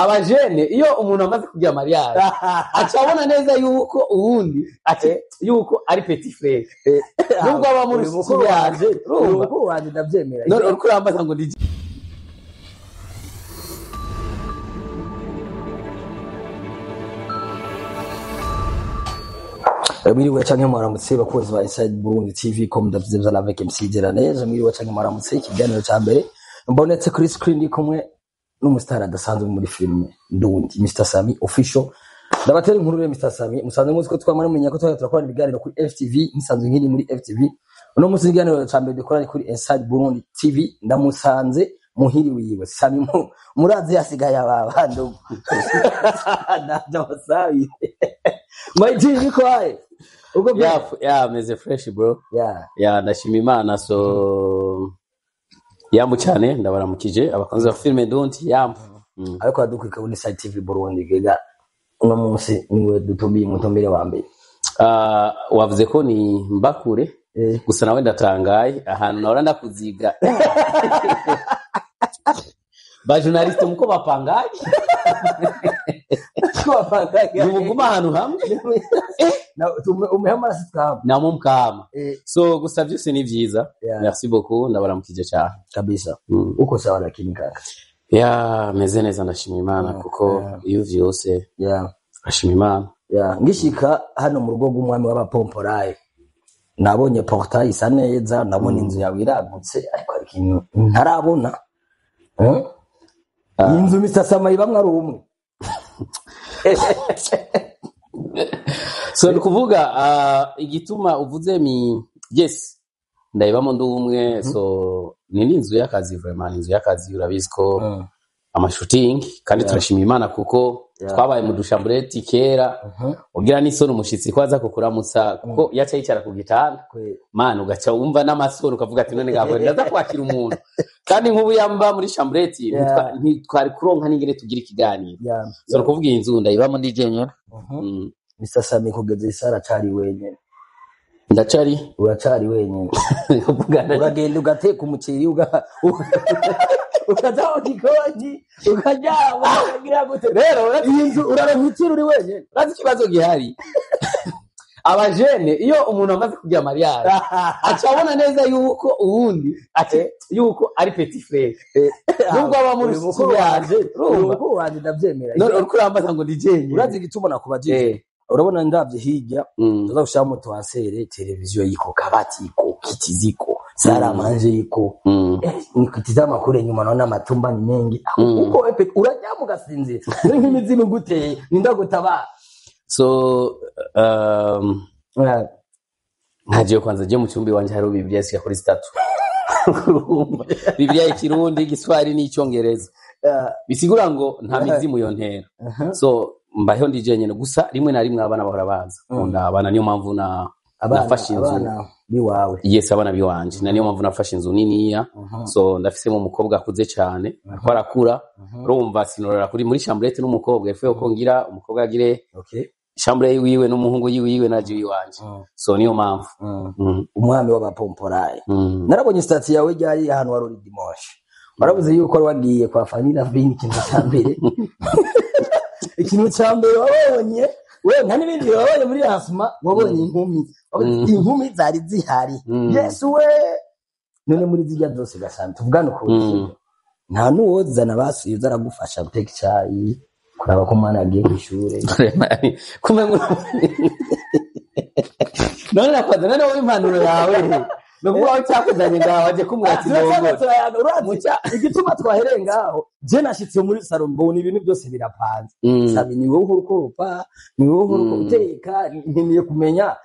Abajene iyo umuntu amaze kugira mariage aca abona neza yuko uwundi ati yuko ari petit frère nubwo aba muri Uyu mukuru wanje, uyu mukuru wanje ndavyemera. None uriko urambaza ngo ndi Mwiriwe canke mwaramutse bakunzi ba Inside Burundi TV, comme d'habitude vous avec MC Geraneze. Mwiriwe canke mwaramutse, ikiganiro ca mbere mbonetse kuri screen ndi kumwe n'umustar adasanzwe muri filime Ndundi, Mr Sami Official. Ndabatera inkuru rero. Mr Sami, musanzwe muzi ko twamara mumenya ko twari turakorana ibiganiro kuri FTV, musanzwe nkiri muri FTV. Uno munsi ikiganiro ca mbere dukora ni kuri Inside Burundi TV. Ndamusanze muhiri wiwe. Sami, murazi yasigaye aba ndugu ndaja wasabi my G, kwaye uko bya Ya, meze fresh bro. Ya. Ya, ndashima Imana. So yambu cyane, ndabaramukije abakunzi ba filime Ndundi, yambu. Ariko adukurika kuri Inside TV Burundi gega, uno munsi niwe dutumiye, umutumire wa mbere. Ah, wavuze ko ni mbakure. Gusa nawe ndatangaye ahantu nahora ndakuziga ba journaliste muko bapangaye, nimuguma ahantu hamwe. Umehamara sitwaba. Namwe mukahama. So gusa byose ni byiza. Merci beaucoup, ndabaramukije cyane. Kabisa. Uko sawa lakini kaka? Ya, meze neza, ndashima Imana, kuko iyo vyose ndashima Imana. Ya, ngishika hano mu rugo rw'umwami w'abapomporaye nabonye portail isa neza, nabonye inzu yawe iragutse, ariko hari ikintu ntarabona. Eh? Iyi nzu Mr Sama ibamwe ari umwe? So ni ukuvuga igituma uvuze mi yes, ndayibamo ndi umwe. So ni n'inzu y'akazi, vraiment ni inzu y'akazi. Urabizi ko amashooting kandi turashima Imana kuko twabaye mu dushambureti kera, ugira n'isoni umushitsi ko aza kukuramutsa kuko yaca yicara ku gitanda. Mana, ugaca wumva n'amasoni, ukavuga ati none ngabo ndaza kwakira umuntu, kandi nk'ubu yamba muri chambrette ntitwari kuronka n'ingene tugira ikiganiro. So ni ukuvuga iyi nzu ndayibamo ndi jenyine. Mr Sami kugeza isaha aracari wenyene. Ndacari. Uracari wenyene. Kuvuga Uragenda ugateka umuceri, ukaza mu gikoni ukaryama, ukagira gute? Rero iyi nzu uraronka itiro uri wenyene? Urazi ikibazo gihari? Abajene iyo umuntu amaze kugira mariage aca abona neza yuko uwundi ati yuko ari petit frère nubwo aba muri Uyu mukuru wanje, uyu mukuru wanje ndavyemera. None uriko urambaza ngo ndi jenyine. Urazi igituma nakubajije? Urabona ndavye hirya, tuza gushiramo tuwansere, televiziyo yiko, kabati iko, kiti ziko, salle à manger iko. Nikitizama kule nyuma naona matumba ni mengi. Uko wewe uraryama ugasinzira, ni nk'imizimu iguteye, nindagutabara. So ntagiye kwanza je mu cyumba iwanje hariho Bibiliya zishika kuri zitatu. Urumva? Bibiliya y'ikirundi, igiswahili n'icyongereza, bisigura ngo nta mizimu yontera. So mbayeho ndi jenyine, gusa rimwe na rimwe abana bahora baza nkunda abana, niyo mpamvu na Abana, nafashe inzu. Abana biwawe? Yes, abana biwanje, na niyo mpamvu nafashe inzu niniya. So ndafisemo umukobwa akuze cyane, ariko arakura. Urumva sinorora kuri muri chambrette n'umukobwa, ifu ko ngira umukobwa agire chambre yiwiwe n'umuhungu yiwiwe naje iwanje. So niyo mpamvu. Umwami w'abapomporaye. Narabonye statut yawe ryari ahantu wari uri dimanche, waravuze yuko wari wagiye kwa Fanny Lavine. Ikintu cya mbere wabonye we nta n'ibindi wabonye muri asma, wabonye inkumi. Wabonye inkumi zari zihari. Yesu we! None muri zirya zose gasana tuvugane ukuri, nta n'uwozana basuye uza aragufasha guteka icayi, kuraba ko umwana yagiye kw'ishure? Kumbe none nakwaza, none wowe impanuro yawe ni ukuvuga aho cyakuzanye ngaho waje kumwatsa indongo? Urazi igituma twahereye ngaho? Je nashitse muri salon mbona ibintu byose birapanze. Sabi ni wowe uhora ukoropa, ni wowe uhora uteka. Nkeneye kumenya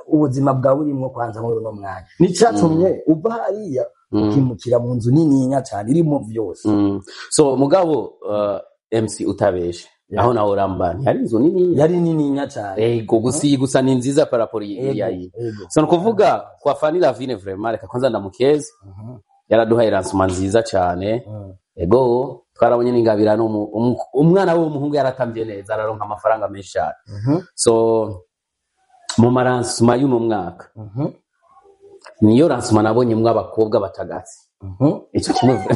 ubuzima bwawe urimwo kwanza muri uno mwanya, nicatumye uva hariya ukimukira mu nzu nininya cyane irimo byose. So mugabo MC utabeshe, aho nawe uramba ntihari inzu nini? Yari nininya cyane. Ego, gusa iyi gusa ni nziza par rapport ya iyi. So ni ukuvuga kwa Fanny Lavine, vraiment reka kwanza ndamukeze, yaraduhaye lancement nziza cyane. Ego, twarabonye n'ingabirano, umwana we w'umuhungu yaratamvye neza, araronka amafaranga menshi cyane. So mu maransuma y'uno mwaka niyo lancement nabonyemwo abakobwa batagatse. Ico kimwe.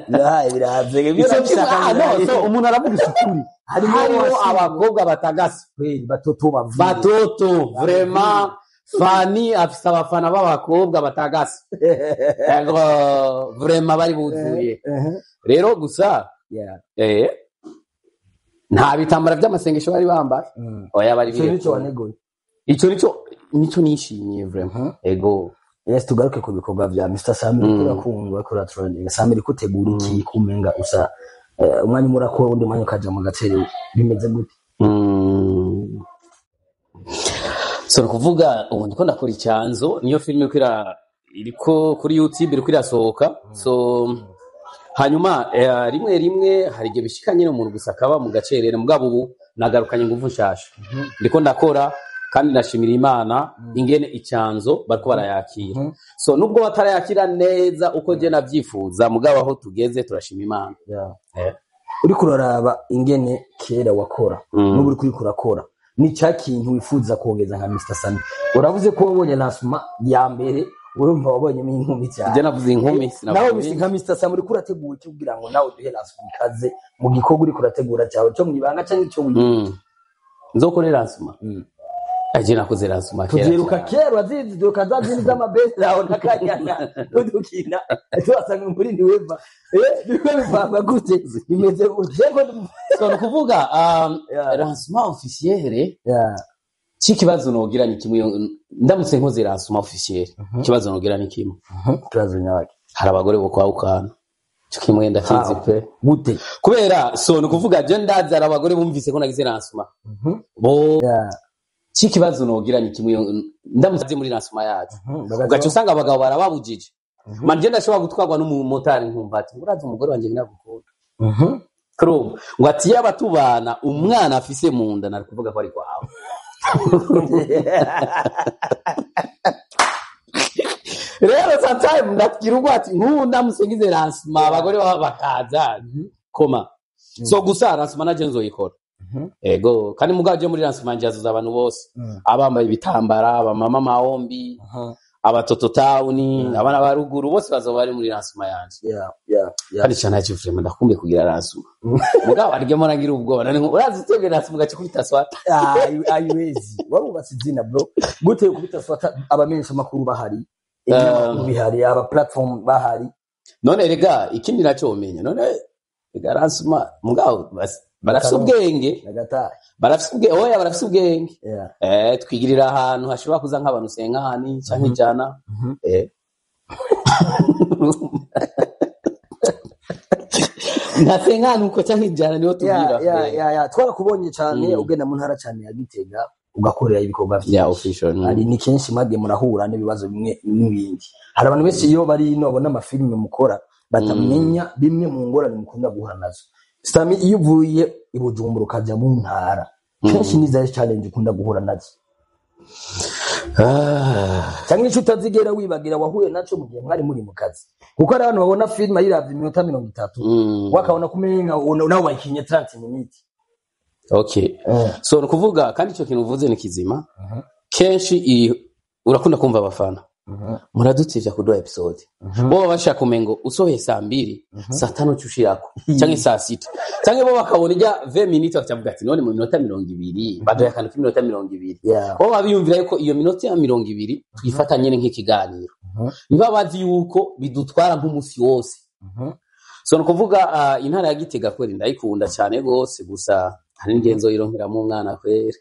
Birahaye, birahaze ibyo. Ico kimwe. Urabishaka. Ah, no, so umuntu aravuga ukuri. Harimo Hariho abasirimu. Abakobwa batagase. Kweli, batoto bavuye. Batoto vraiment. Fani afise abafana b'abakobwa batagase. Ego, vraiment bari buzuye. Rero gusa nta bitambara vy'amasengesho bari bambaye. Oya, bari Ico nico birekuye. wanegoye. Ico nico nishimiye vraiment, ego. Yes, tugaruke ku bikorwa vya Mr Samir. Urakundwa, kuri trending. Samir, kutegura iki kumenga usa umwanya umwe urakora, undi mwanya ukaja mu gatere, bimeze gute? So ni ukuvuga ubu ndiko ndakora Icyanzo, niyo filime iriko kuri YouTube, iriko irasohoka. So hanyuma rimwe rimwe hari igihe bishika nyine umuntu gusa akaba mu gacerere, mugabo ubu nagarukanye ingufu nshasha, ndiko ndakora kandi ndashimira Imana ingene Icyanzo bariko barayakira. So nubwo batarayakira neza uko je navyifuza, mugabo aho tugeze turashima Imana. Uriko uraraba ingene kera wakora n'ubu uriko urakora, ni cya kintu wifuza kongeza nka Mr Sami? Uravuze ko wabonye lancement ya mbere, urumva wabonyemo inkumi cyane. Je navuze inkumi, Nawe sinavuze bisi ibindi. Nka Mr Sami, uriko urategura iki kugira ngo nawe uduhe lancement ikaze mu gikorwa uriko urategura cyawe cyo mwibanga cyangwa icyo wiga? Nzokore lancement. Aje nakoze lancement kera Tuvyiruka cyane. Kera urazizi, duka za zindi z'amabesi aho nakanyana n'udukina tuhasanga muri niweva, biriko bivanga gute, bimeze gute? So ni ukuvuga lancement officiel, c'ikibazo nogira ni kimwe. Ndamutse nkoze lancement officiel, ikibazo nogira ni kimwe. Ikibazo nyabaki? Hari abagore bo kwahukana. Ico kimwe ndakizi pe. Gute? Kubera, so ni ukuvuga je ndazi hari abagore bumvise ko nagize lancement bo c'ikibazo nogira ni kimwe. Ndamutse muri lancement yacu, ugaca usanga abagabo barababujije. Man, je ndashobora gutwarwa n'umumotari nkumva ati: "Urazi umugore wanje nagukunda." Kurumva ngo ati: "Yaba tubana, umwana afise mu nda nari kuvuga ko ari kwawe." Rero sometime ndagira ubwo ati nk'ubu ndamutse ngize lancement, abagore baba bakaza koma. So gusa lancement naje nzoyikora. Ego, kandi mugabo je muri lancement njazuza abantu bose, abambaye ibitambara, abamama maombi, abatoto tawuni, abana ba ruguru bose bazoba bari muri lancement yanje. Kandi cyane ntacyo, vraiment ndakumbuye kugira lancement, mugabo aryamo nagira ubwoba. Nari urazi utebwe lancement ugaca ukubita swata. Ayiwezi warubatse izina, bro. Gute kubita swata abamenyesha makuru bahari, ibinyamakuru bihari, aba platform bahari? None rega ikindi nacyo umenya, none rega lancement mugabo barafise ubwenge. Nagataye. Barafise ubwenge, oya, barafise ubwenge. Twigirira ahantu hashobora kuza nk'abantu senkani canke 100. Nka senkani uko canke 100 niho tugira. Ya, twarakubonye cyane ugenda mu ntara cyane ya Gitega, ugakorera ibikorwa byinshi. Yeah, official. Hari ni kenshi mwagiye murahura n'ibibazo bimwe n'ibindi. Hari abantu benshi iyo bari ino babona amafilime mukora batamenya bimwe mu ngorane mukunda guhura nazo. Sami, iyo uvuye i Bujumbura ukajya mu ntara, kenshi ni izahe challenge ukunda guhura nazo cyangwa icyo utazigera wibagira wahuye naco mu gihe mwari muri mu kazi? Kuko hari abantu babona filime ayiravye iminota 30, wakabona kumenga nawe wayikinye 30 minutes. Okay, so ni ukuvuga kandi icyo kintu uvuze ni kizima. Kenshi urakunda kumva abafana: "Muradutevya kuduha episode." Bo baba bashaka kumengo usohoye saa 2, saa 5 uca ushirako, canke saa 6, canke bo bakabona ijya 20 minutes bakavuga ati: "None mu minota 20 baduhaye akantu k'iminota 20?" Bo baba biyumvira yuko iyo minota ya 20 tuyifata nyene nk'ikiganiro. Niba bazi yuko bidutwara nk'umunsi wose. So ni ukuvuga intara ya Gitega kweri ndayikunda cyane gose, gusa hari n'ingenzo yironkeramo umwana kweri.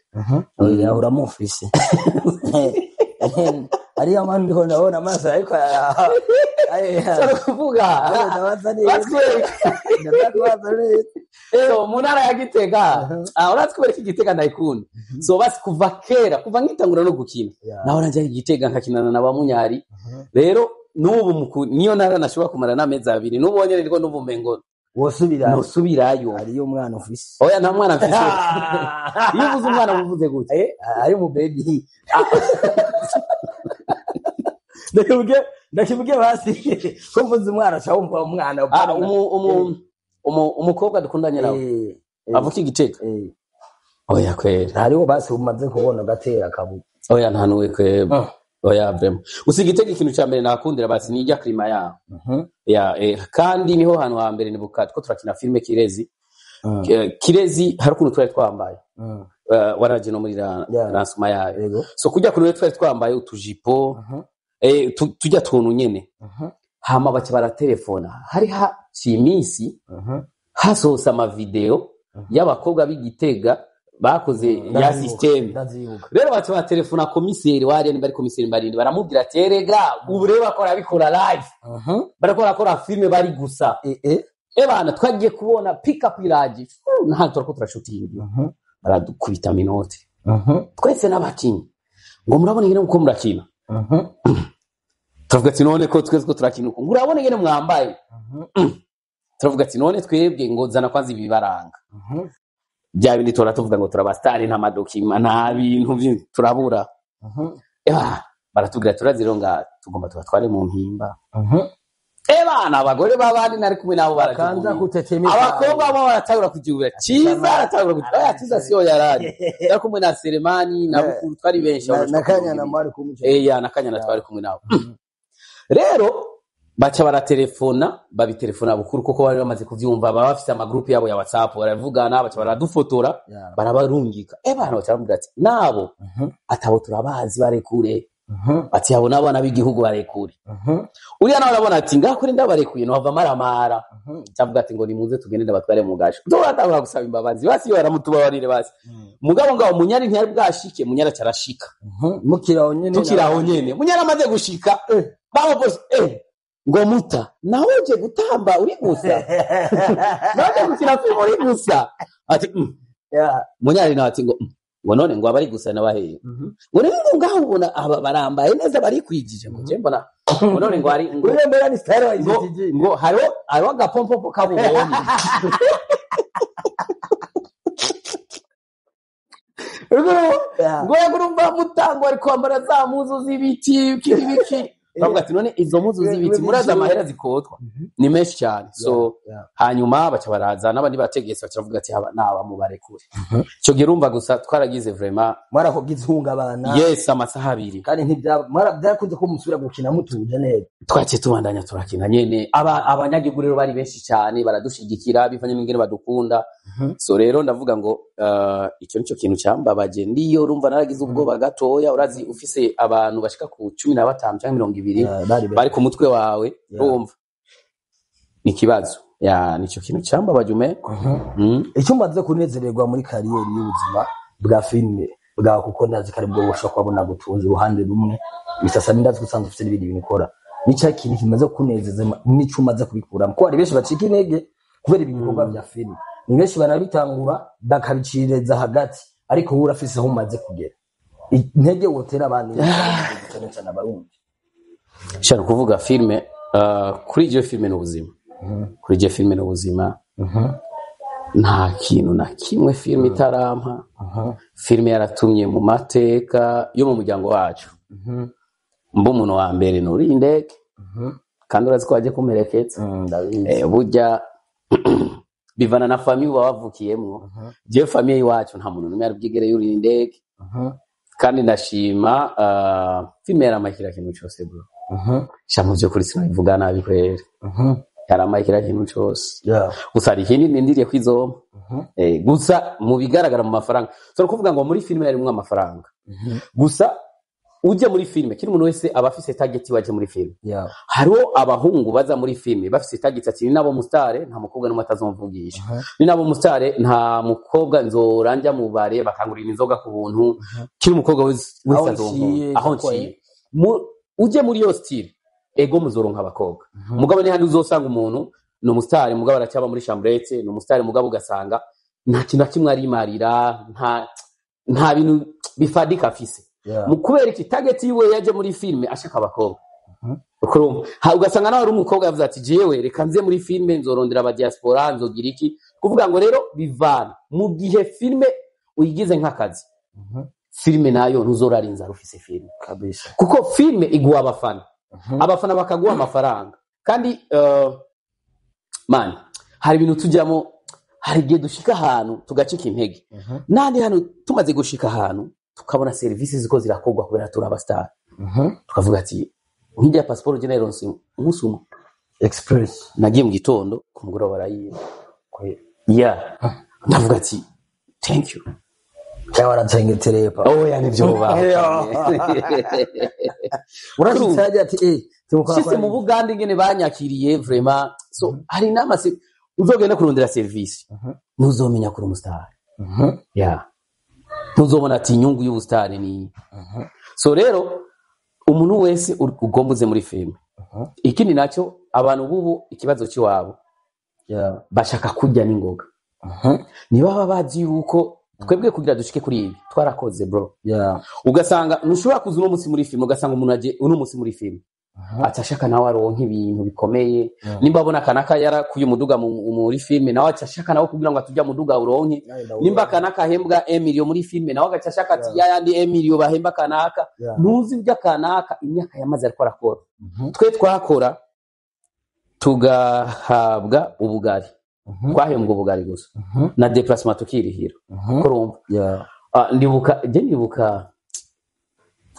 Oya, uramufise ariyo mpamvu ndiko ndabona amaso, ariko So ni ukuvuga ndabaza neza. Batwereka Ndabaza neza. So mu ntara ya Gitega, urazi kubera ko Igitega ndayikunda. So basi kuva kera, kuva nkitangura no gukina, naho najya Igitega nkakinana na ba Munyari. Rero n'ubu niyo ntara nashobora kumara n'amezi 2, n'ubu nyene ndiko n'ubu mengo Wosubira nosubirayo. Hariyo umwana ufise? Oya, nta mwana mfise. Iyo uvuze umwana uvuze gute? Ari mu baby, ndakivuge basi ko mvuze umwana aca wumva umwana. Umukobwa dukundanye nawe avuka Igitega? Oya kwera. Hariho basi umaze kubona gatera akabuye? Oya, nta nuwe kweba. Oya, vraiment, gusa Igitega ikintu cya mbere nakundira basi ni irya climat yaho. Ya, kandi niho hantu hambere nibuka two turakina filime Kirezi. Kirezi hari ukuntu twari twambaye. Waraje no muri lancement yayo. So kujya kuntu twari twambaye utujipo, tujya tuntu nyene. Hama baca baratelefona, hari haciye iminsi hasohotse amavideo y'abakobwa b'Igitega bakoze ya système. Ndavyibuka. Rero baca batelefona komiseri wariya, nimba ari komiseri mbarindi, baramubwira ati: "Erega ubu rero bakora bikora live, bariko barakora filime bari gusa." Ebana, twagiye kubona pick up iraje nta turako turashutinga, baradukubita menottes twese n'abakinyi, ngo: "Murabona ingene uko murakina?" Turavuga ati: "None ko twese ko turakina uko?" Ngo: "Urabona ingene mwambaye?" Turavuga ati: "None twebwe?" Ngo: "Zana kwanza ibibaranga." Bya bindi tora tuvuga ngo turabastari, nta madocuments, nta bintu turabura. Eba, baratubwira turaziro nga tugomba tubatware mu Mpimba. Ebana, abagore b'abandi nari kumwe nabo Kanza barajugunya. Kutetemeka. Abakobwa bo baratangura kujubira, Ciza aratangura kujubira. Oya, Ciza siyo yarari, yari kumwe na Selemani na Bukuru, twari benshi. Na Abantu na Kanyana 20. Mwari kumwe. Eh, ya, na Kanyana twari kumwe nabo. Rero baca baratelefona, babitelefona Bukuru kuko bari bamaze kuvyumva, baba bafise amagroupe yabo ya WhatsApp, baravugana, baca baradufotora, barabarungika. Bana, baca baramubwira ati nabo atabo turabazi, barekure. Ati abo n'abana b'igihugu, barekure. Uriya nawe arabona ati ngaho kuri ndabarekuye nohava maramara. Cavuga ati ngo nimuze tugende ndabatware mu gasho. Turatangura gusaba imbabazi, basi iyo baramutubabarire basi. Mugabo ngaho Munyari ntiyari bwashike, Munyari acarashika. Mukiraho nyene. Tukiri aho nyene, Munyari amaze gushika, bamupolisi ngo: "Muta nawe uje gutamba uri gusa, nawe uje gukina filime uri gusa?" Ati. Munyari nawe ati ngo ngo none ngo abari gusa n'abaheye? Ngo rero ngo ngaho ubona aba barambaye neza, barikwijije, ngo je mbona ngo none ngo ari ngo Uriya mbera ni style wa ngo ICTG. Ngo hariho agapompopo kabubonye. Ngo yagurumva mutango ari kwambara za muzu z'ibiti kiri biki, bavuga ati: "None izo muzu z'ibiti murazi amahera zikotwa ni menshi cyane." So hanyuma baca baraza n'abandi bategetse, baca bavuga ati aba naba mubarekure. Icyo gihe urumva gusa twaragize vraiment Mwarakogize ihungabana. Yes, amasaha 2. Kandi ntibya byakunze ko musubira gukina mutuje neza. Twaciye tubandanya turakina nyene. Aba abanyagihugu rero bari benshi cyane, baradushigikira bivanye n'ingene badukunda. So rero ndavuga ngo icyo nicyo kintu cyambabaje. Ndiyo urumva naragize ubwoba gatoya, urazi ufise abantu bashika ku 15 cyangwa 20 Yeah, bari benshi. bari ku mutwe wawe. Urumva ni ikibazo ya nicyo kintu cyambabaje ume. Icyo umaze kunezererwa muri carrière y'ubuzima bwa filime bwawe, kuko ndazi ko aribwo bushobora kuba bunagutunze uruhande rumwe, bisasa ndazi ko usanzwe ufite n'ibindi bintu ukora, nicyo kintu kimaze kunezeza n'icyo umaze kubikuramo? Kuko hari benshi bacika intege kubera ibi bikorwa bya filime, ni benshi banabitangura bakabiciriza hagati, ariko wowe urafise aho umaze kugera. Intege wotera abandi, cyane cyane Abarundi? Nshaka kuvuga filime, kuri iryo filime ni ubuzima, kuri iryo filime ni ubuzima. Nta kintu na kimwe filime itarampa. Filime yaratumye mu mateka yo mu muryango wacu mba umuntu wa mbere nuriye indege, kandi urazi ko waje kumperekeza. Ndabizi. Burya bivana na famille uba wavukiyemwo. Jewe famille iwacu nta muntu n'umwe yari bwigere yurira indege. Kandi ndashima, filime yarampaye kiriya kintu cose, bro. Sha, mu vy'ukuri sinabivuga nabi kweri, yarampaye kiriya kintu cose. Gusa hari ikindi nindiriye kwizoma. Gusa mu bigaragara mu mafaranga, so ni ukuvuga ngo muri filime harimwo amafaranga. Gusa ujya muri filime, kila umuntu wese aba afise target waje muri filime. Hariho abahungu baza muri filime bafise target ati: "Ni nabo musitare, nta mukobwa n'umwe atazomvugisha. Ni nabo musitare, nta mukobwa nzora njya mu bare bakangurira inzoga ku buntu, kila umukobwa wese wese Aho azonkunda nciye, aho kuko nciye." Ujye muri iyo style, ego muzoronka abakobwa. Mugabo ni handi uzosanga umuntu ni umusitari, mugabo aracyaba muri chambrette, ni umusitari mugabo ugasanga nta kintu na kimwe arimarira, nta bintu bifadika afise. Mu kubera iki? Target yiwe yaje muri filime ashaka abakobwa. Ukurumva, ugasanga nawe ari umukobwa yavuze ati: "Jewe reka nze muri filime, nzorondera aba diaspora, nzogira iki." Kuvuga ngo rero bivana mu gihe filime uyigize nk'akazi, filime nayo ntuzorara inzara ufise filime. Kuko filime iguha abafana, abafana bakaguha amafaranga. Kandi man, hari ibintu tujyamo, hari igihe dushika ahantu tugacika intege, n'ahandi hantu tumaze gushika ahantu tukabona serivisi ziko zirakorwa kubera turi abasitari. Tukavuga ati nk'ijya pasiporo je nayironse umunsi umwe. Express. Nagiye mu gitondo, ku mugoroba barayiba. Yeah, ndavuga ati thank you. Cyangwa waracengetereye pa? Oya, nivyo. Urashitse hajya ati tumukora. Shitse mu Bugande, ingene banyakiriye vraiment. So hari inama se uzogenda kurondera service, ntuzomenya kuri umustar. Yeah, ntuzobona ati inyungu y'ubusitari ni. So rero umuntu wese ugomba uze muri filime. Ikindi nacyo, abantu bubu ikibazo cy'iwabo, bashaka kurya n'ingoga. Ntibaba bazi yuko twebwe kugira dushike kuri ibi twarakoze, bro. Ugasanga ntushobora kuza uno munsi muri filime, ugasanga umuntu agiye uno munsi muri filime atashaka nawe aronka ibintu bikomeye. Nimba abona kanaka yarakuye umuduga muri filime, nawe acashaka nawe kugira ngo atujya muduga uronke. Nimba kanaka ahembwa emilio muri filime, nawe agaca ashaka ati yayandi emilio bahemba kanaka. Ntuzi ibyo kanaka imyaka yamaze ariko arakora. Twe twakora tugahabwa ubugari, twahembwa ubugari gusa na déplacement tukirihira. Kurumva? Ah, ndibuka, je ndibuka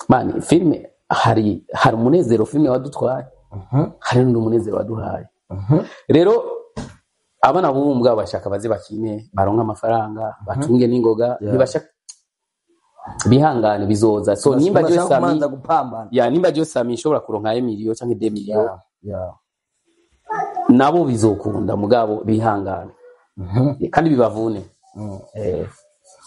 man, filime hari umunezero filime wadutwaye, hari n'undi munezero waduhaye. Rero abana b'ubu mbwa bashaka baze bakine, baronke amafaranga, batunge n'ingoga. Ntibashaka bihangane, bizoza. So nimba je Bashaka Sami kumanza gupambana. Ya, nimba je Sami nshobora kuronka emilio canke 2 millions, nabo bizokunda, mugabo bihangane kandi bibavune.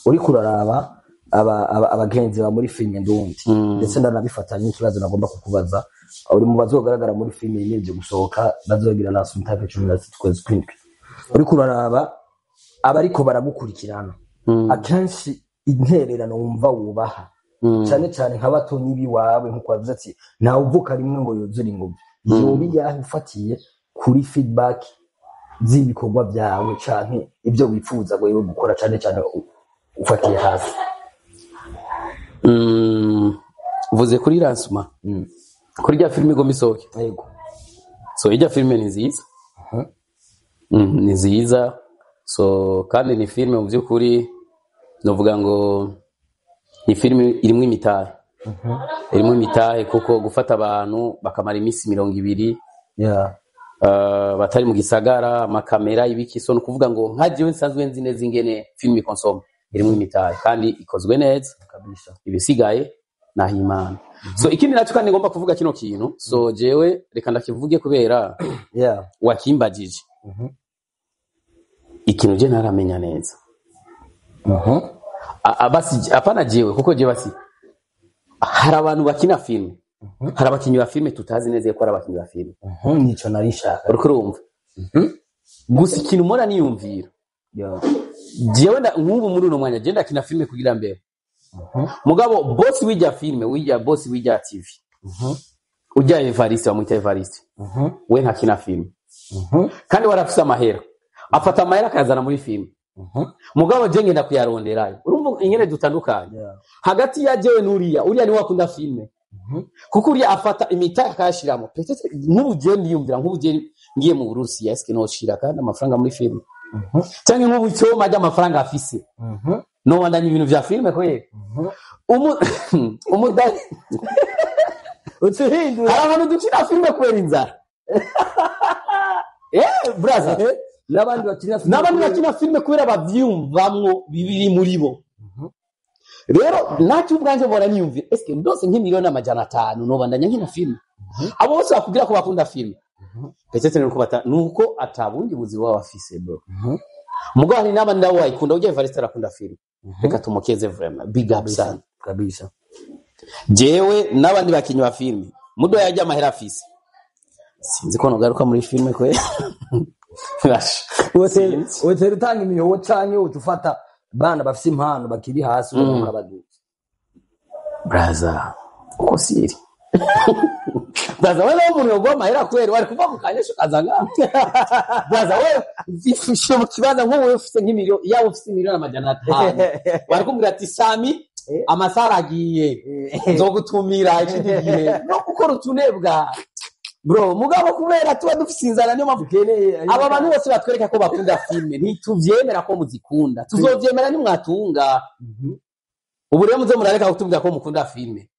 Uriko uraraba abagenzi ba muri filime ndundi, ndetse ndanabifatanya n'ikibazo nagomba kukubaza. Uri mu bazogaragara muri filime yimirije gusohoka, bazogira na tariki 13 kwezi kw'indwi. Uriko uraraba abariko baragukurikirana, akenshi intererano wumva wubaha, cyane cyane nka batonyi b'iwawe, nkuko wavuze ati ntawe uvuka rimwe ngo yuzure ingobyi, yoba iyahe ufatiye kuri feedback z'ibikorwa byawe canke ibyo wifuza wewe gukora, cyane cyane ufatiye hasi? Uvuze kuri lancement, kuri rya filime igomba isohoke? Yego. So ijya filime ni nziza. Ni nziza. So kandi ni filime mu by'ukuri novuga ngo ni filime irimo imitahe, irimo imitahe, kuko gufata abantu bakamara iminsi 20 batari mu gisagara, amakamera, ibiki. So ni ukuvuga ngo nka jewe nsanzwe nzi neza ingene filime ikonsoma, irimo imitahe kandi ikozwe neza. Ibisigaye nahimana. So ikindi nacyo kandi ngomba kuvuga kino kintu, so jewe reka ndakivuge kubera wakimbagije. Ikintu je ntaramenya neza. Basi apana jewe, kuko je basi hari abantu bakina filime, hari abakinyi ba filime tutazi neza ko ari abakinyi ba filime. Nico nari nshaka. Uriko urumva? Gusa ikintu mpora niyumvira, jewe nk'ubu muri uno mwanya je ndakina filime kugira mbere, mugabo boss w'ijya filime, w'ijya boss w'ijya TV, ujya Evariste, bamwita Evariste, we ntakina filime. Kandi warafise amahera, afata amahera akayazana muri filime, mugabo je ngenda kuyaronderayo. Urumva ingene dutandukanye? Hagati ya jewe n'uriya, uriya niwe akunda filime, kuko uriya afata imitahe akayashiramo. Peut-être nk'ubu je ndiyumvira, nk'ubu je ngiye mu Burusiya, eske noshira kandi amafaranga muri filime? Canke nk'ubu icoma ry'amafaranga afise, nobandanya ibintu vya filime kweli? Umudari Utuhindura. Hari abantu dukina filime kubera inzara, braza. N'abandi bakina filime. N'abandi bakina filime kubera bavyiyumvamwo, bibiri muri bo. Rero nacyo ubwanje mbora niyumvira, eske ndose nk'imiliyoni 500 nobandanya nkina filime? Abo bose bakubwira ko bakunda filime, peut-être nuko nuko atabundi buzi baba bafise, bro. Mugabo hari n'abandi nabo bayikunda. Ujya Evariste arakunda filime, reka tumukeze vraiment, big up sana. Jewe n'abandi bakinyi ba filime, mudo yajya amahera afise, sinzi ko nogaruka muri filime kwe. Basha. Wotera wotera utanga imihoho canke utufata bana bafise impano bakiri hasi ukabaduza? Braza, uko siri braza, wewe umuntu yoguha amahera kweri wari kuva ku kanyesha ukaza ngaha? Braza, wewe ifishe mu kibanza, nk'ubu wewe ufise nk'imiliyoni, yaba ufise miliyoni 500, wari kumbwira ati Sami, amasaha aragiye, nzogutumira ikindi gihe no gukora utunebwa, bro. Mugabo kubera tuba dufise inzara, niyo mpamvu Dukeneye. Aba bantu bose batwereka ko bakunda filime, ntituvyemera ko muzikunda. Tuzovyemera nimwatunga. Ubu rero muze murareka kutubwira ko mukunda filime.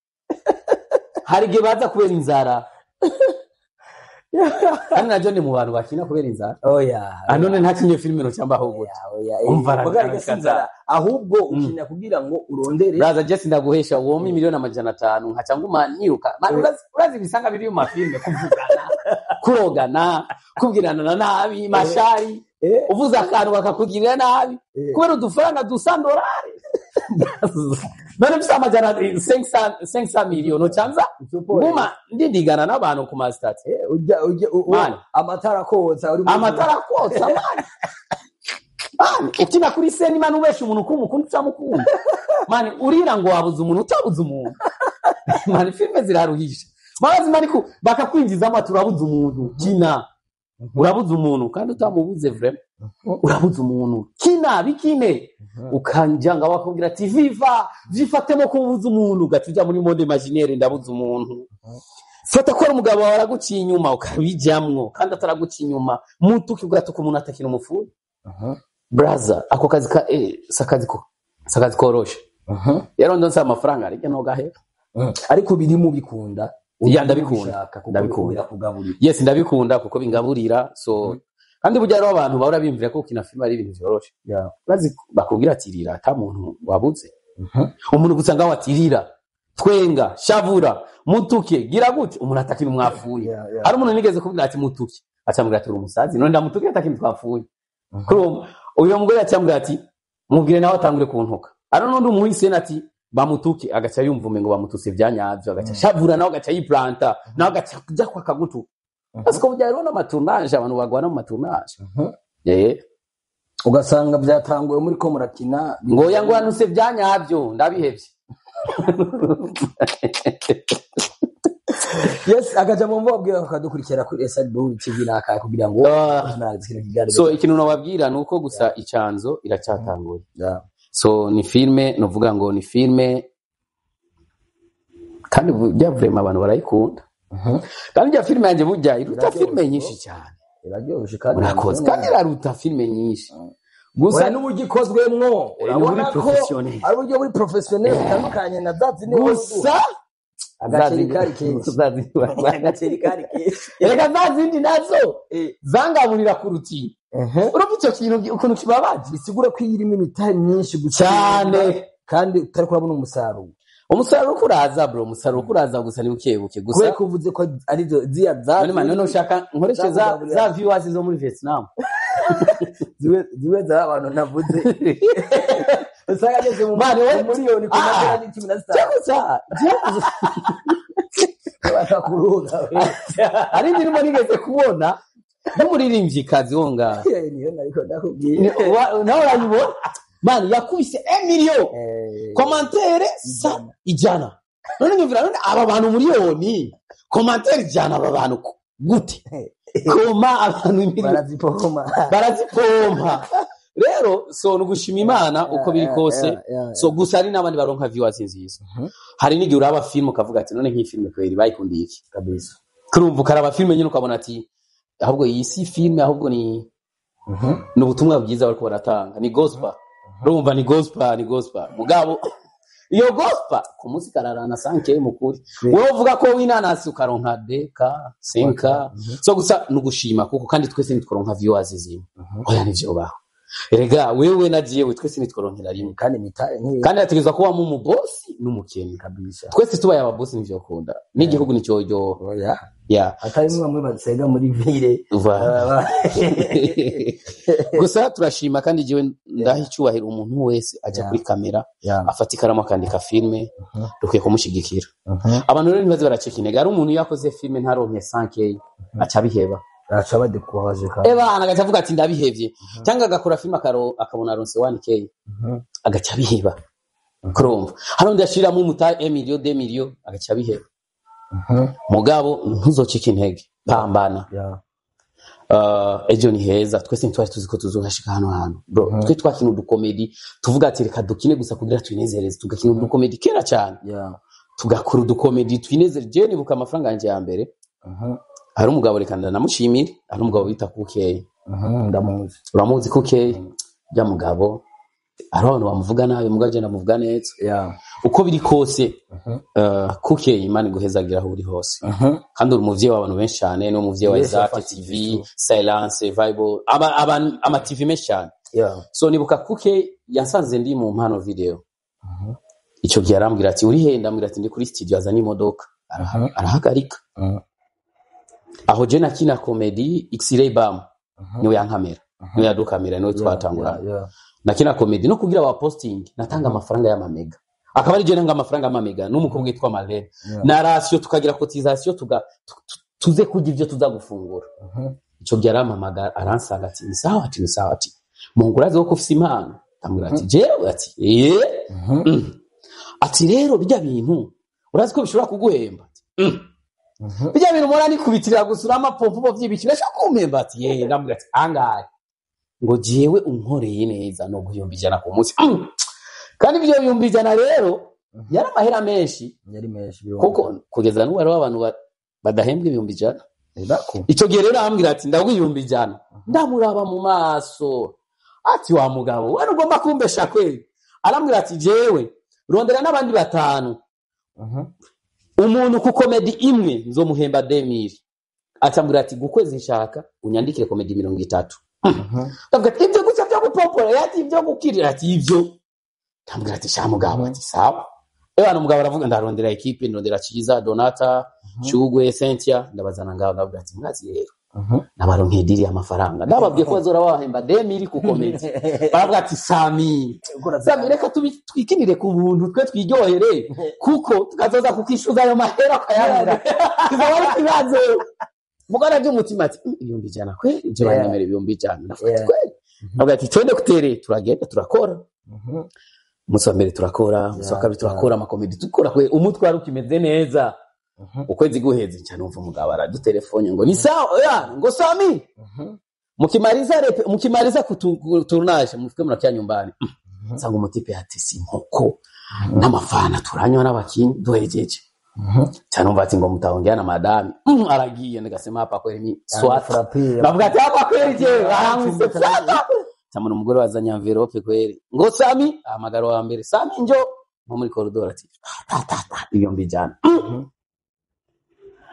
Hari igihe baza kubera inzara, kandi naryo ni mu bantu bakina kubera inzara. Oya. Ah, none ntakinye filime no cyangwa ahubwo Oya, oya. Umva, Mugabo ariko si inzara, ahubwo ukina kugira ngo urondere. Braza, Jesse, ndaguhesha uwo 500,000,000 nkaca nguma niruka. Man, urazi ibisanga biri mu mafilme, kuvugana, kurogana, kubwirana na nabi mashari, uvuze akantu bakakugirira nabi kubera udufaranga dusa ndorari. None mfise amajana 500 miliyoni canza nguma ndindigana n'abantu ku masitati. Ujya Man. Amatara kotsa uri Amatara kotsa, man. Man, ukina kuri scène, man, ubesha umuntu ko umukunda utamukunda, man, urira ngo wabuze umuntu utabuze umuntu. Man, filime ziraruhisha mazi, man, ko bakakwinjizamo ati urabuze umuntu, kina urabuze umuntu kandi utamubuze. Vraiment urabuze umuntu, kina bikine, ukanja ngo bakubwira ati viva vyifatemo ko ubuze umuntu, ugaca uja muri monde imaginaire, ndabuze umuntu. Fata ko ari umugabo wawe araguciye inyuma, ukabijamwo kandi ataraguciye inyuma, mutuki ugatuka umuntu atakina umupfuye. Braza, ako kazi ka sakazi koroshe. Rero ndonse amafaranga ariko no gahera. Ariko birimo bikunda. Ya, ndabikunda. Ubishaka kuko Ndabikunda. birakugaburira. Yes, ndabikunda kuko bingaburira. So kandi burya rero abantu bahora biyumvira ko gukina filime ari ibintu vyoroshe. Bazi bakubwira ati rira, ata muntu wabuze umuntu gusa, ngaho atirira, twenga, shavura, mutuke, gira gute, umuntu atakina umwafuye. Hari umuntu nigeze kubwira ati mutuke, acambwira ati uri umusazi, none ndamutuke atakina twapfuye. Kuri uyo mugore acambwira ati mubwire nawe atangure kuntuka. Ari n'undi umuhise ati bamutuke, agaca yumva umengo bamututse vya nyavyo, agaca shavura nawe, agaca yiplanta nawe, agaca kuja kwa kagutuka. Parce ko burya hariho n'ama tournage, abantu bagwana mu ma tournage. Ugasanga byatanguye muri ko murakina. Ngo ya ngo yanuse vya nyavyo, ndabihevye. Yes, akaja mu mvugo abwira bakadukurikira kuri SR Burundi TV naka kugira ngo kino kiganiro. So ikintu nababwira ni uko gusa Icanzo iracyatanguye. So ni filme, novuga ngo ni filme, kandi burya vraiment abantu barayikunda. Kandi burya filme yanjye burya iruta Iraryoshe, filme nyinshi cyane. Iraryoshe kandi. Murakoze, kandi iraruta filme nyinshi gusa. Gusa n'uburyo ikozwemwo, urabona Ni ko professionnel. ari uburyo buri professionnel butandukanye na za zindi. Gusa Agaceri kari kenshi. Agaceri kari kenshi. Reka, za zindi nazo zangaburira kuruti. Urumva icyo kintu ukuntu kibabaje? Bisigura ko iyi irimo imitahe myinshi gusa Cyane. kandi utari kurabona umusaruro. Umusaruro uko uraza, bro, umusaruro uko uraza, gusa ni buke buke gusa. Kubera ko uvuze ko ari zo ziya za None man, none ushaka nkoreshe za viewers zo muri Vietnam? Ziwe za abantu navuze usanga ageze mu Man, miliyoni ku magana 15. Cyakosa Bakakuruga. Hari indirimbo nigeze kubona n'umuririmvyikazi wo ngaha. Niyo nariko ndakubwira. Nawe urayibona, man, yakubise 1 million commentaire sa 100. None nyumvira, none aba bantu miliyoni, commentaire 100, aba bantu gute koma abantu miliyoni? Barazipoma. Barazipompa. Rero so ni ugushima Imana uko biri kose. So gusa hari n'abandi baronka viewers nziza. Hari n'igihe uraba film ukavuga ati none nk'iyi film kweri bayikundiye iki? Kabisa. Kurumva ukaraba film nyine ukabona ati ahubwo iyi si film, ahubwo ni ubutumwa bwiza bariko baratanga, ni gospel. Urumva ni gospel, ni gospel. Mugabo iyo gospel ku munsi kararana sanke mukuri, wowe uvuga ko winanasi ukaronka deka senka. So gusa ni ugushima kuko kandi twese ntitworonka viewers zimwe. Oya, nivyo baho. Erega wewe na jewe twese ntitworonkera rimwe. Kandi imitahe nk'iyi. Kandi hategerezwa kubamo umubosi n'umukene. Kabisa. Twese tubaye ababosi ntivyokunda n'igihugu nicyoryoha. Oya. Yeah. Hatarimo bamwe basega muri ville. Gusa turashima, kandi jewe ndaha icyubahiro umuntu wese ajya kuri kamera, afata ikaramu akandika filme, dukwiye kumushyigikira. Abantu rero ntibaze baracika intege. Hari umuntu iyo akoze filme ntaronke 5K aca abiheba. Aca badekubaje kandi. Eba agaca avuga ati ndabihevye, cyangwa agakora filme akabona aronse 1K, agaca abiheba. Kurumva hari undi ashiramo umuta 1 million, 2 million, agaca abiheba. Mugabo ntuzocike intege, pambana. Ejo ni heza. Twese ntitwari tuzi ko tuzohashika hano hantu, bro. Twe twakina udukomedi, tuvuga ati reka dukine gusa kugira twinezereze, tugakina udukomedi kera cyane. Tugakora udukomedi twinezere. Jewe nibuka amafaranga yanjye ya mbere, hari umugabo, reka ndanamushimire, hari umugabo bita Kukeye. Ndamuzi. Uramuzi Kukeye? Rya mugabo hari abantu bamuvuga nabi, mugabo je ndamuvuga neza. Uko biri kose, kuke Imana iguhezagira aho uri hose, kandi uri umuvyeyi w'abantu benshi cyane, ni umuvyeyi wa Yes, Isaac afata TV, igicu. Silence, Vibe, ama TV menshi cyane. So nibuka kuke yasanze ndi mu mpano video. Ico gihe arambwira ati: "Uri he?" Ndambwira ati: "Ndi kuri studio." Azana imodoka, arahagarika aho. Je nakina comedy, X-Ray Bam niwe yankamera, niwe yadukamera, niwe twatangurana. Nakina comedy no kugira wa posting natanga amafaranga y'amamega, akaba ari je nanga amafaranga y'amamega n'umukobwa witwa Marlene na ration, tukagira cotisation, tuze kurya ivyo tuza gufungura. Ico gihe arampamagara, aransanga ati: "Ni sawa?" Ati: "Ni sawa." Ati: "Mungu, urazi ko ufise impano?" Ndamubwira ati: "Jewe?" Ati: "Eh." Ati: "Rero bijya bintu urazi ko bishobora kuguhemba?" Ati: "Bijya bintu mpora nikubitirira gusura amapompo vy'ibiki birashobora kumpemba?" Ati: "Ye." Ndamubwira ati: "Angahe?" Ngo: "Jewe unkoreye neza no 100,000 ku munsi." Kandi ivyo 100,000 rero yari amahera menshi. Yari menshi. Kuko kugeza n'ubu hariho abantu badahembwa 100,000. Bako. Icyo gihe rero arambwira ati: "Ndaguha 100,000." Ndamuraba mu maso ati: "Wa mugabo we, ugomba kumbesha kweli?" Arambwira ati: "Jewe rondera n'abandi batanu, umuntu ku comédie imwe nzomuhemba 2000." Acambwira ati: "Gukwezi nshaka unyandikire comédie 30." Ndavuga ati: "Ibyo gusa byo gupopora?" Ati: "Ibyo gukirira." Ati: "Ibyo." Ndambwira ati: "Sha mugabo." Ati: "Sawa." Ewana, umugabo aravuga, ndarondera équipe, ndondera Ciza, Donata, Shugwe, Cynthia, ndabazana ngaho. Ndavuga ati: "Mwazi rero nabaronkeye deal y'amafaranga, ndababwiye ko bazora bahemba 2000 ku comédie." Baravuga ati: "Sami, Sami, reka twikinire ku buntu, twe twiryohere, kuko tukazoza kukishuza ayo mahera ukayabura kizaba ari ikibazo." Mugana by'umutima ati: 100,000 kweli je?" Banyemera 100,000. Ndavuga ati: "Kweli?" Ndavuga ati: "Twende kutere." Turagenda, turakora. Umunsi wa mbere turakora, umunsi wa kabiri turakora ama comédie, dukora kwe umutwe wari ukimeze neza. Ukwezi guheze nca numva umugabo aradutelefone ngo: "Ni sawa ya?" Ngo: "Sami, mukimaliza mukimaliza tournage mufike mnakia nyumbani." Nsanga umu type yatese inkoko n'amafana, turanywa n'abakinyi duhejeje. Nca numva ati ngo: "Mutaongea na madame." Aragiye, nikasema: "Hapa kweli mi swata." Ndavuga ati: "Hapa kweli je baramwise swata." Cyamuna umugore wazanye envelope kweli ngo: "Sami." Ahamagara wa mbere: "Sami, njo nko muri corridor." Ati: "Ta ta ta, 100,000."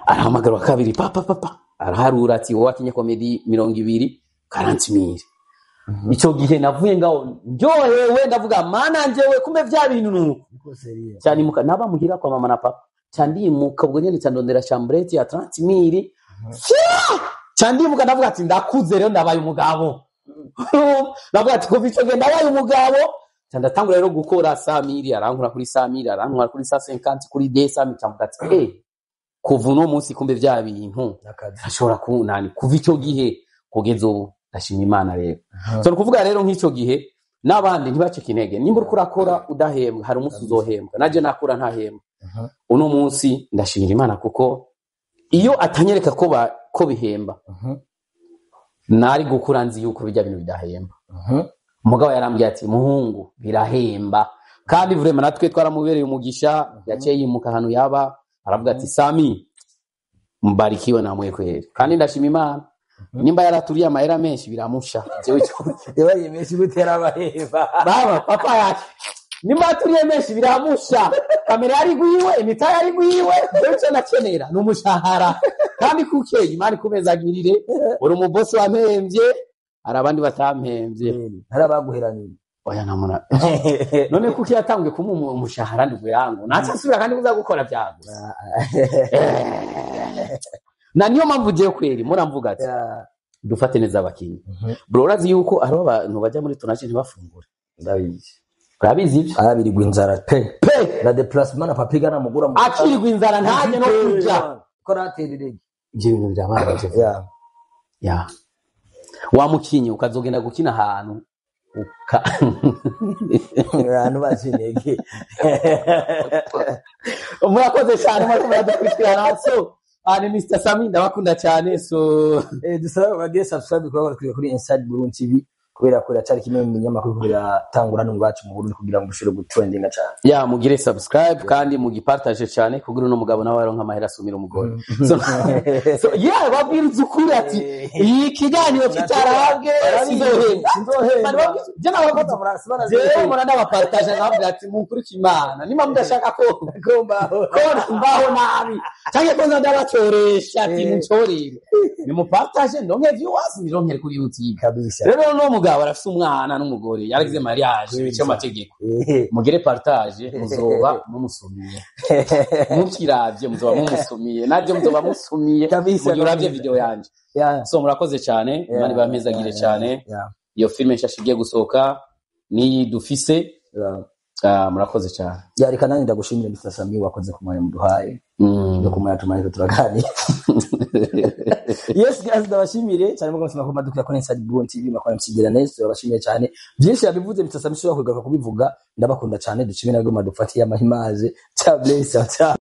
Arahamagara wa kabiri, papa papa, araharura ati: "Wowe wakinye comédie 20, 40 mille." Icyo gihe navuye ngaho ndyohewe, ndavuga: "Mana njyewe, kumbe vya bintu nuko." Cyane imuka naba muhira kwa mama na papa, cyandimuka ubwo nyene, cyandondera chambrette ya 30 mille, cyandimuka. Ndavuga ati: "Ndakuze rero, ndabaye umugabo." Ndavuga ati: "Kuva ico gihe ndabaye umugabo." Ndatangura rero gukora 100 mille, arankura kuri 100 mille, arankura kuri 150, kuri 200. Ndavuga ati: "Eh, kuva uno munsi kumbe vya bintu Akazi. ashobora kunani." Kuva icyo gihe kugeza ubu ndashima Imana rero. So ni ukuvuga rero nk'icyo gihe n'abandi ntibacike intege. Nimba uriko urakora udahembwa, hari umunsi uzohembwa. Najye nakora ntahembwa, uno munsi ndashimira Imana, kuko iyo atanyereka ko bihemba, nari gukura nzi yuko bijya bintu bidahemba. Umugabo yarambwiye ati: "Muhungu, birahemba." Kandi vraiment natwe twaramubereye umugisha. Yaciye yimuka ahantu yaba, aravuga ati: "Sami, mbarikiwe namwe kweri." Kandi ndashima Imana, nimba yaraturiye amahera menshi biramusha. Jewe Yabaye menshi gutera abaheba. Baba papa yake, nimba yaturiye menshi biramusha, kamera yari gwiwe, imita yari gwiwe. Jewe ico nakenera ni umushahara. Kandi kuke Imana ikumezagirire, uri umubosi wampemvye, hari abandi batampemvye. Hari abaguheraniye. Oya, namuna none kuki yatanguye kumuha umushahara ndugu yangu, naca nsubira kandi kuza gukora vyagusa. Na niyo mpamvu jewe kweri muramvuga ati: "Dufate neza abakinyi." Bro, urazi yuko hariho abantu bajya muri tournage ntibafungure? Ndabizi. Urabizi ivyo? Arabirirwa inzara pe. Pe. Na déplacement na papiga namugura mu Akirirwa inzara, ntajye no kurya. Ko natera irege. Ivyo bintu birababaje. Ya wa mukinyi ukazogenda gukina ahantu uka Abantu baci intege. Murakoze cyane, murako muradukurikirana. So ni Mr Sami, ndabakunda cyane. So Dusaba bagire subscribe kuri Inside Burundi TV. Kubera ko iracari kimwe mu binyamakuru biratangura no iwacu mu Burundi kugira ngo ushobore gutrendinga cyane. Ya, mugire subscribe kandi mugipartage cyane kugira uno mugabo nawe aronka amahera asumira umugore. So yeah, babwiriza ukuri ati iyi kiganiro kitarabwe sinzohemba. Sinzohemba. Je nababwira, jewe mpora ndabapartage, nkababwira ati mukurikire Imana nimba mudashaka ko Kombaho. ko mbaho nabi canke ko nza ndabacoresha, ati muncorere, nimupartage ndonke viewers, nironkere kuri YouTube. Kabisa. Rero uno mugabo arafise umwana n'umugore, yaragize mariage biciye mu mategeko. Mugire partage, muzoba mumusumiye. Mukiravye muzoba mumusumiye, navyo muzoba musumiye. Kabisa, mugihe uravye kabisa. video yanje. So murakoze cyane, Imana ibahezagire cyane. Iyo filime nshasha igiye gusohoka niyi dufise. Murakoze cyane. Ya, reka nanjye ndagushimire, Mr. Sami, wakoze ku mwanya muduhaye yo kumanya tumanike turaganira. Yes guys, ndabashimire cyane muko musima ko dukira kuri Inside Burundi TV, makora MC Delanes. Turabashimiye cyane, byinshi yabivuze Mr. Sami, ushobora kugaruka kubivuga. Ndabakunda cyane, dushimire nabwo madufatiye amahimaze. Ciao, bless, ciao.